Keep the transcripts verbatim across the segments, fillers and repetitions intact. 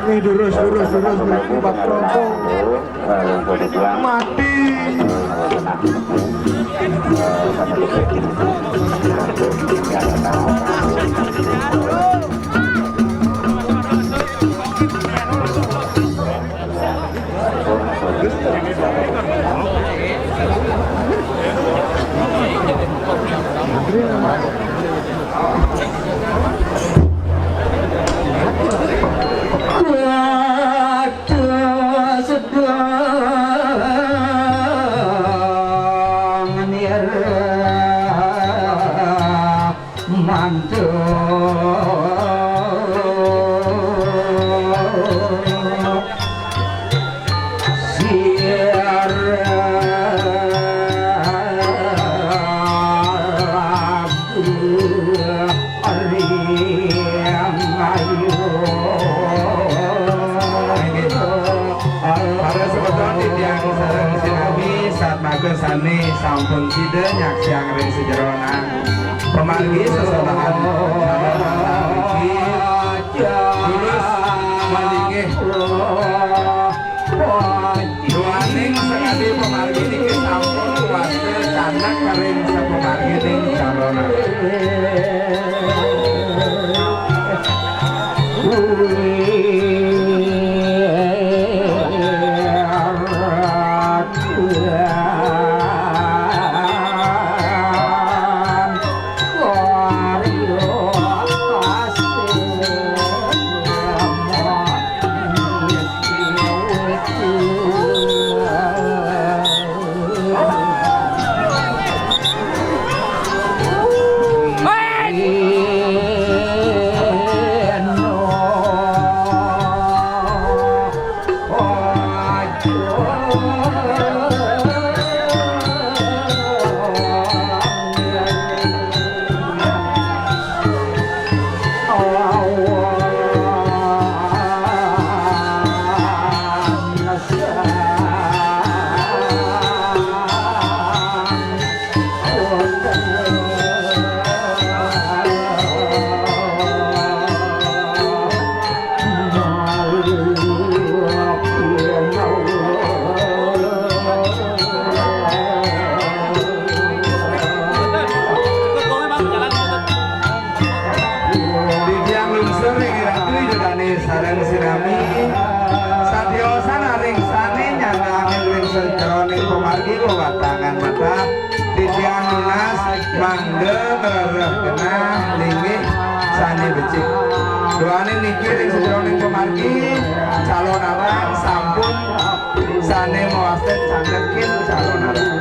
Nih, durus, durus, durus, berarti bak kelompok. Mati. Kuat sedang nira mantu. Siar Ring ayu. Para semeton titiang sareng sinami, satmaka sane sampun sida nyaksiang ring sajeroning pamargi sesolahan niki, tulus malinggih. Duaning sakadi pamargi niki sampun wasta candhak karing sapamargining calonarang. Titiang lungsur ring Ratu Ida Dane sareng sinami, satiosan ring sane nyandangin ring sajeroning pamargi wewatangan mata. Titiang nunas mangda ngrereh genah linggih sane becik. Duaning niki ring sajeroning pamargi, calonarang sampun sane mawasta candhekin calonarang.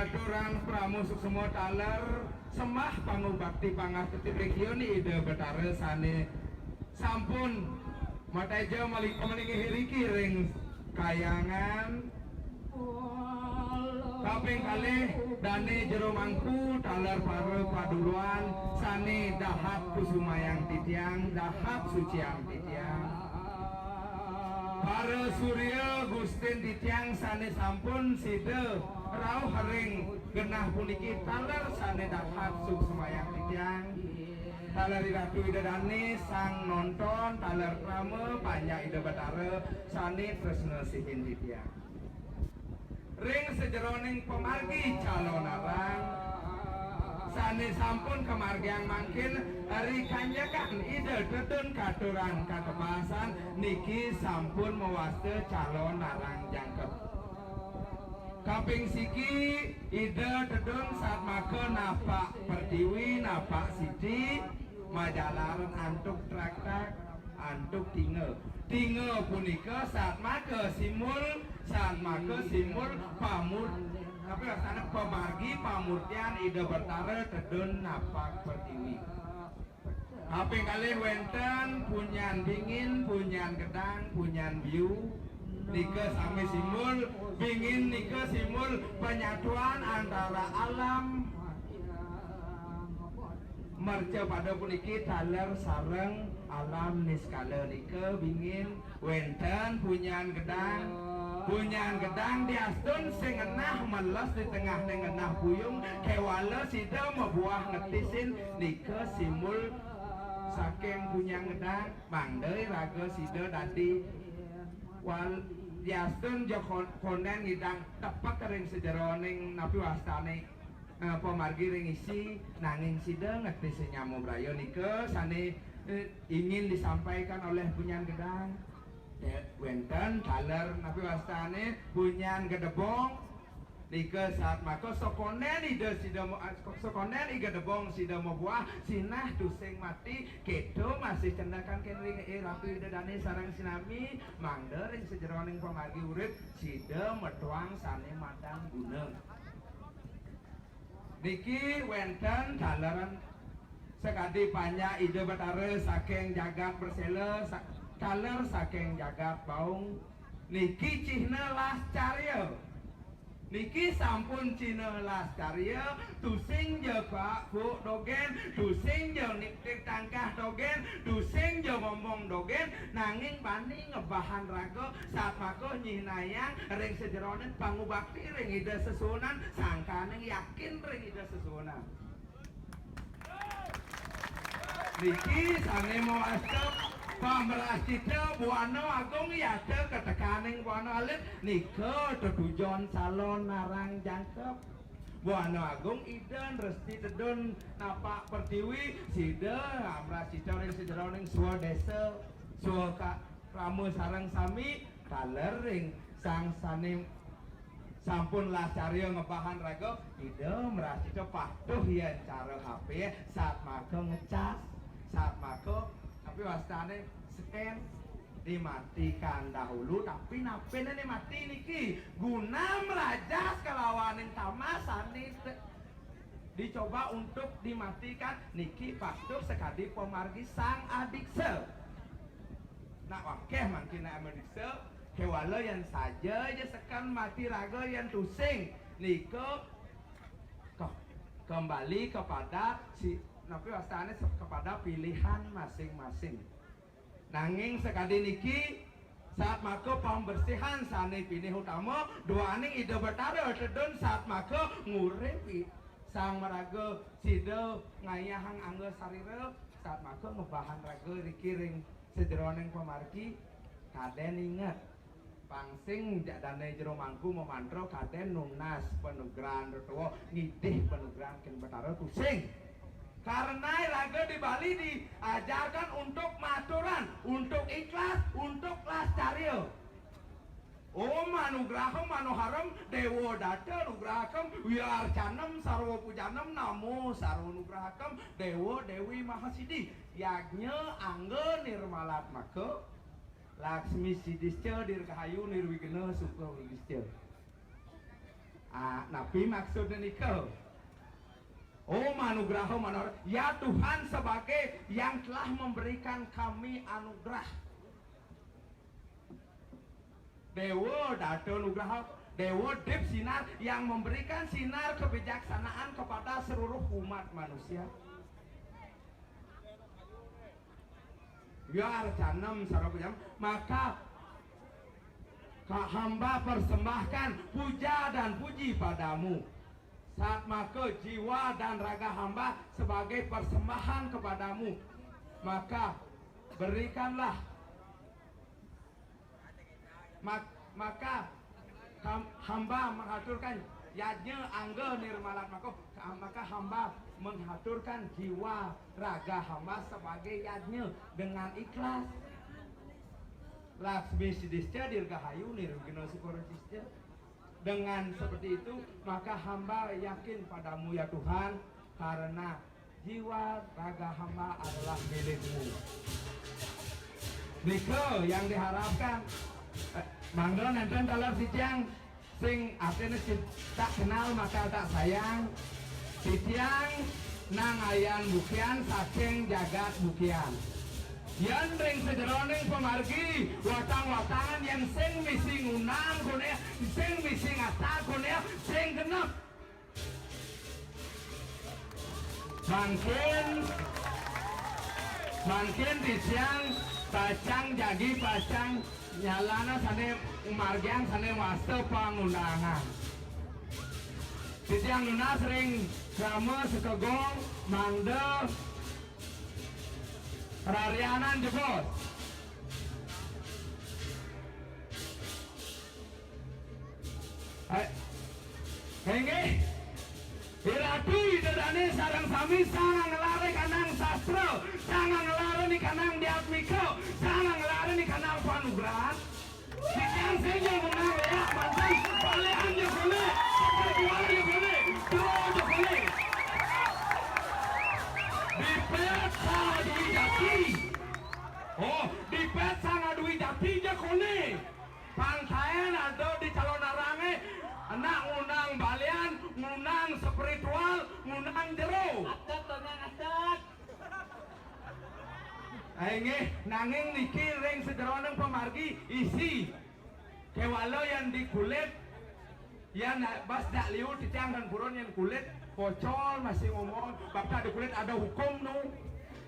Aturan pramusuksma taler sembah pangubakti pangastiti ring Ida Betara sane sampun mateja malika malinggih iriki ring kahyangan. Kaping kalih, dane jero mangku taler para paduluan sane dahat kusumayang titiang, dahat suciang titiang. Para surya gustin titiang sane sampun sida rauh ring genah puniki taler sane dahat suksmayang titiang. Taler Ratu Ida Dane, sang nonton, taler krama panjak Ida Betara sane tresna sihin titiang. Ring sajeroning pamargi calonarang sane sampun kamargiang mangkin, ri kanjekan Ida Tetun katurang kakebasan niki sampun mawasta calonarang jangkep. Kaping siki, Ida Tetun satmaka napak pertiwi, napak siti, majalaran antuk traktak, antuk tinga. Tinga punika satmaka simbol, satmaka simbol pamur-, tapi laksana pamargi pamurtian Ida Betara Tetun napak pertiwi. Kaping kalih wenten punyan bingin, punyan gedang, punyan biu. Nika sami simbol, bingin nika simbol penyatuan antara alam mercapada puniki taler sareng alam niskala nika bingin. Wenten punyan gedang. Punyan gedang diastun sing ngenah meles di tengahne ngenah puyung, kewala sida mabuah ngetisin, nika simbol saking punyan gedang, mangda iraga sida dadi wal-, diastun ja kon-, konden ngidang tepek ring sajeroning napi wastane, eh, pamargi ring isi, nanging sida ngetis nyama braya nika sane, eh, ingin disampaikan oleh punyan gedang. De-, wenten taler napi wastane punyan gedebong. Nika satmaka sakonden Ida sida mo-, ah, sakonden Ida gedebong sida mabuah, sinah tusing mati, keto masih cendekan kene ring, eh, Ratu Ida Dane sareng sinami, mangda ring sajeroning pamargi urip sida metuang sane madan guna. Niki wenten taleran sakadi panjak Ida Betara saking jagat Persela, sa-, taler saking jagat Baung. Niki cihna las carya. Niki sampun cihna las carya, tusing ja kak kuk dogen, tusing ja niktik tangkah dogen, tusing ja ngomong dogen, nanging bani ngebahan raga, satmaka nyihnayang ring sajeroning pangubakti ring Ida Sesuunan, sangkaning yakin ring Ida Sesuunan. Niki sane mawasta pamrascita Buana Agung yata katekaning Buana Alit, nika tetujon calonarang jangkep. Buana Agung Ida Resti Tedun napak pertiwi, sida amrascita ring sajeroning swadesa, swaka-, rama sareng sami, taler ring sang sane sampun las carya ngebahan raga, Ida mrascita patuh yen cara H P, satmaka ngecas, satmaka, tapi wastane scan, dimatikan dahulu, tapi napine ne mati niki? Guna mrajas kalawaning tamas sane te-, dicoba untuk dimatikan niki patuh sakadi pamargi sang adiksa. Nak akeh mangkin amadiksa, kewala yen saja ja seken mati raga yen tusing nika ke-, kembali kepada si, napi wastane se-, kepada pilihan masing-masing. Nanging sakadi niki, satmaka pambersihan sane pinih utama, duaning Ida Betara Tedun satmaka nguripi sang maraga sida ngayahang angga sarira, satmaka ngebahan raga riki ring sajeroning pamargi, kaden inget. Pang sing jak dane jero mangku mamantra kaden nunas panugrahan retoa, ngidih panugrahan king Betara tusing. Karena raga di Bali diajarkan untuk maturan, untuk ikhlas, untuk las carya. Om anugraham manoharam dewa data nugrahakam, vya arcanam sarva pujanam namo sarva nugrahakam dewa dewi mahasidi. Yajna angga nirmalatmaka, Laksmi sidisca dirgahayu nirwigna suka widisca. Ah, napi maksudnya nika? Oh, manugraha manor. Ya Tuhan, sebagai yang telah memberikan kami anugerah. Dewa Data Nugraha, Dewa Dip Sinar yang memberikan sinar kebijaksanaan kepada seluruh umat manusia. Ya arcanam sarapajam, maka ka-, hamba persembahkan puja dan puji padamu. Saat maka jiwa dan raga hamba sebagai persembahan kepadamu, maka berikanlah. Mak-, maka kam-, hamba menghaturkan yajna angga nirmalatmaka, ka-, maka hamba menghaturkan jiwa raga hamba sebagai yajna dengan ikhlas. Laksmi Sidisca Dirgahayu Nirwigna Sukorodisca. Dengan seperti itu, maka hamba yakin padamu ya Tuhan, karena jiwa raga hamba adalah milikmu. Nika yang diharapkan. Eh, mangda nénten taler titiang sing artiné si-, tak kenal maka tak sayang. Titiang nangayan bukian saking jagat bukian. Yén ring sajeroning pamargi, watang-watangan yén sing misi ngundang koné, sing misi ngasak koné, sing genep. Mangkin, mangkin titiang pacang jagi pacang nyalana sané margiang sané wasta pangundangan. Titiang nunas ring krama sakegong mangda rarianan jebos. Hai. Inggih. Iratu Ida Dané sareng sami sang nglaré kanang sastra, sang nglaré ni kanang diatmika, sang nglaré ni kanang panugrahan. Titiang sing ja menang ya, mantan paléan ja koné, perjuangan ja koné, dua ja koné. Dipét sang Dwi Jati. Oh, dipét sang Dwi Jati ja koné. Pang taén ada di Calonarangé, enak ngundang balian, ngundang spiritual, ngundang jero. Adat, Tonyang, adat. Inggih, nanging niki ring sajeroning pamargi isi. Kéwala yén di kulit, yén bas jak liu titiang dan purun yén kulit pocol masih ngomong, bab tak di kulit ada hukum nu.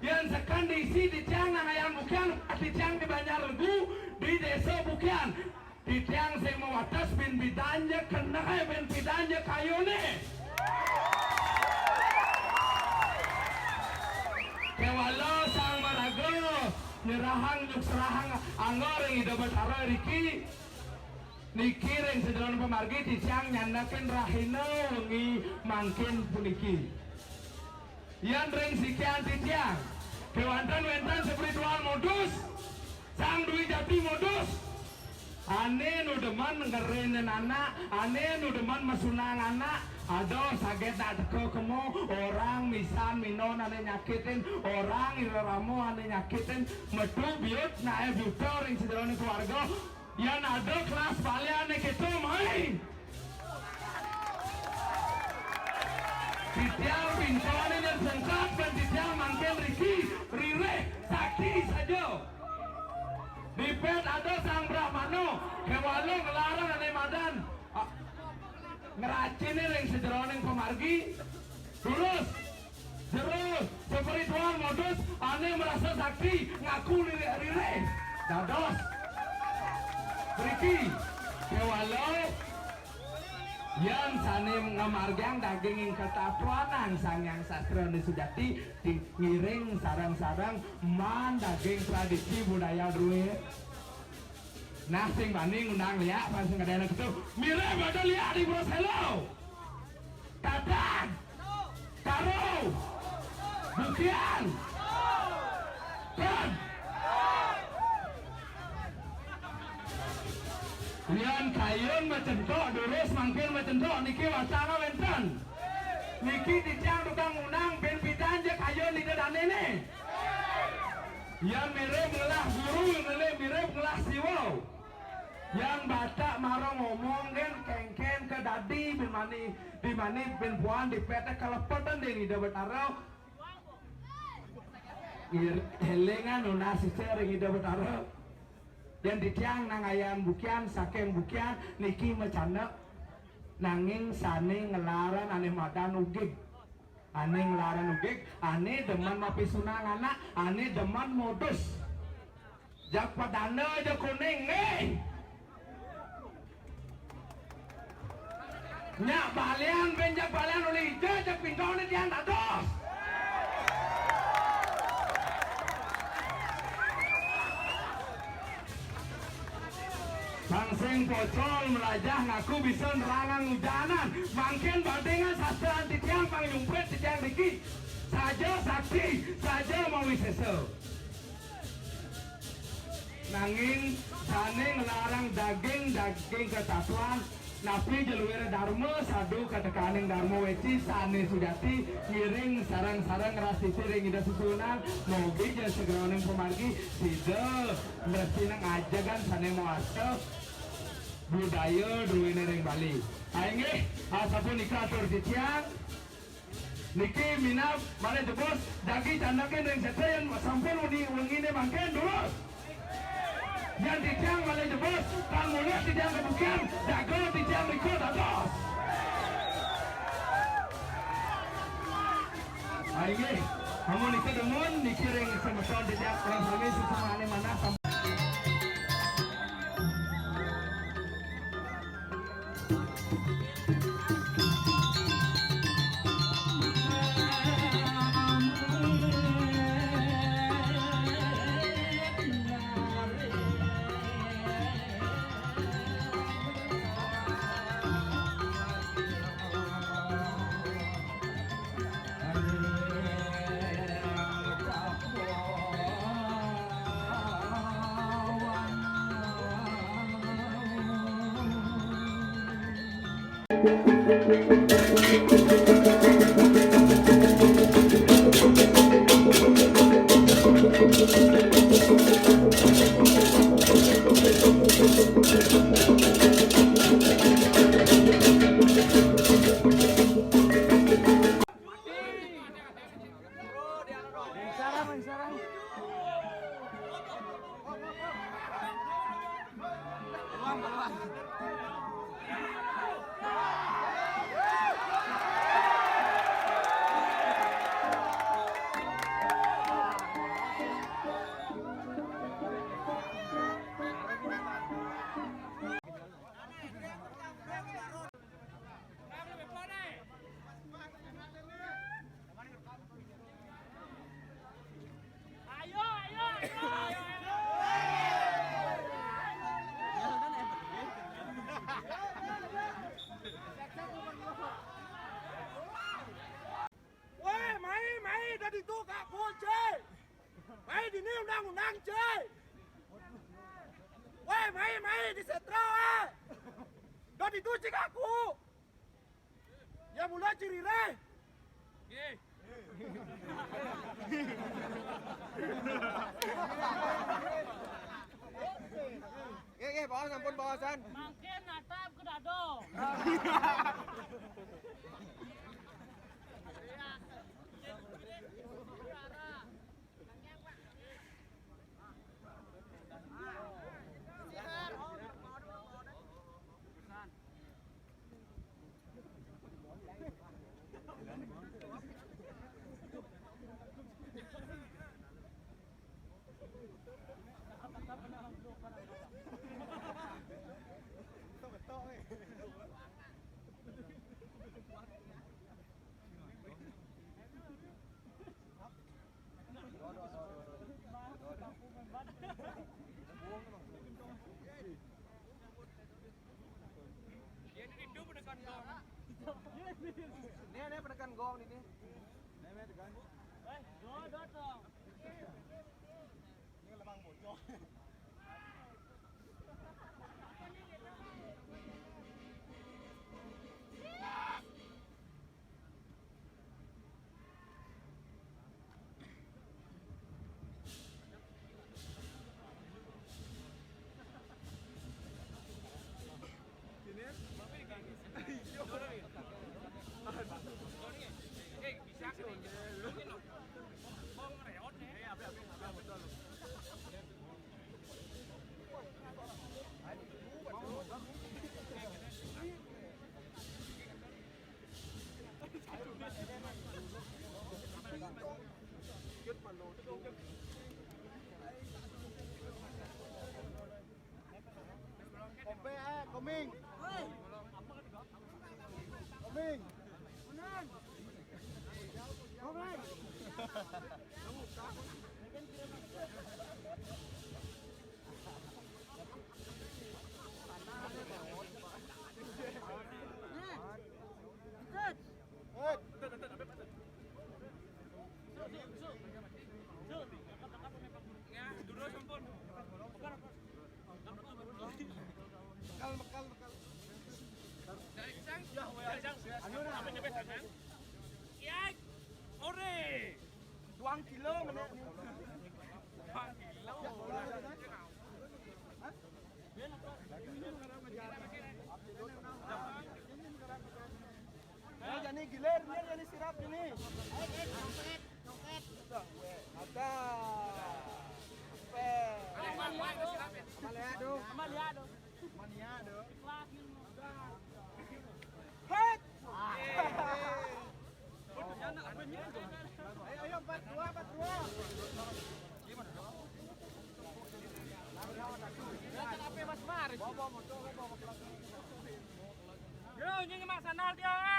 Yén seken di isi titiang nangayan bukian, titiang di Banjar Legu, di Désa Bukian. Titiang sing mawates bin pidan ja keneh, bin pidan ja kayuné. Kéwala sang maraga nyerahang nyukserahang angga ring Ida Batara riki. Niki ring sajeroning pamargi titiang nyandakin rahina wengi mangkin puniki. Yan ring sikian titiang, kéwanten wénten spiritual modus, Sang Dwi Jati modus. Ané nu demen ngerinin anak, ané nu demen masunang anak, aduh saget nak teka kemo, orang misan minon ané nyakitin, orang irarama ané nyakitin, metu biut naé buta ring sajeroning keluarga. Yan ada kelas baliané kéto, mai. Titiang pintoné dan pungkat, ban titiang mangkin riki, ririh, sakti saja. Dipet ada Sang Brahmana, kéwala nglarang ané madan, ah, ngraciné ring sajeroning pamargi. Durus, jero, spiritual modus, ané merasa sakti, ngaku ririh-ririh. Dados. Mriki, kéwala, yan sané ngamargiang daging ing katatuanang Sang Hyang Sastra Sujati, di-, ngiring sareng-sareng maan daging tradisi budaya drué. Nah, sing bani ngundang liak, pang sing kadéna kéto. Mirib ada liak di Broselo. Tadan. Karo. Bukian. Kan. Yan kayun macentok, durus mangkin macentok, niki watanga wénten. Niki titiang tukang ngundang, bin pidan ja kayun Ida Dané né. Yan mirib ngelah guru, ngelih mirib ngelah siwa. Yang Batak mara ngomong kan, kéngkén ka dadi, bin mani, bin mani, bin puan di pété kalepetan dé Ida Betara. Ir-, élingan nunas ica ring Ida Betara. Yén titiang nangayan bukian saking bukian niki macanda. Nanging sané nglarang ané madan ugig. Ané nglarang ugig, ané demen mapisunang anak, ané demen modus. Jak padana ja kuning nih. Nyak balian, ben jak balian uli ija, jak pinggau nih tiang dados. Sang sing pocol melajah ngaku bisa nerangang ujanan. Mangkin badingan sastra titiang pang nyumprit titiang niki. Saja sakti, saja mawisesa. Nanging sané nglarang daging, daging katatuan, napi ja luiré darma, sadu katekaning darma weci, sané sujati, ngiring sareng-sareng rastiti ring Ida Sesuhunan, mogi ja sagraning pamargi, sida mrestina ngajegang sané mawasta budaya druéné ring Bali. Inggih, asapunika atur titiang. Niki minab malih jebos, jagi candakin ring sétra yén sampun wengi, wenginé mangkin durus. Yén titiang malih jebos, tan mulih titiang ka bukian, jaga titiang nika dados. Inggih, amun nika demen, niki ring semeton titiang, ring sami sesamané manah. Wéh, mai, mai, dadi tu kak kunci. Mai dini undang-undang, Ci. Wéh, mai, mai, di sétra, wéh. Dadi tu cik aku. Ya mula ciriré. Nggih. Nggih, nggih, baos, ampun, baosan. Mangkin natap ka dada. Ini, ini penekan gong ini. Ini, ini tekan. Eh, dua, dua, dong. Ini lemang bocor. Koming. Koming. Koming. Nah. Ikut. Ikut. Ya, dulu sampun. Bekal, bekal, bekal. Dari sang, ya, dari sang. Anu, nah. Apa nyebut tangan? Ya, ore. Duang kilo mana ni? Duang kilo. Hah? Ini jani gilir, ini jani sirap ini. Ada. Pe. Amaliado. Amaliado. Amaliado. Hei. Ayo, ayo, empat dua, empat dua. Yo, ini Mas Sanal dia.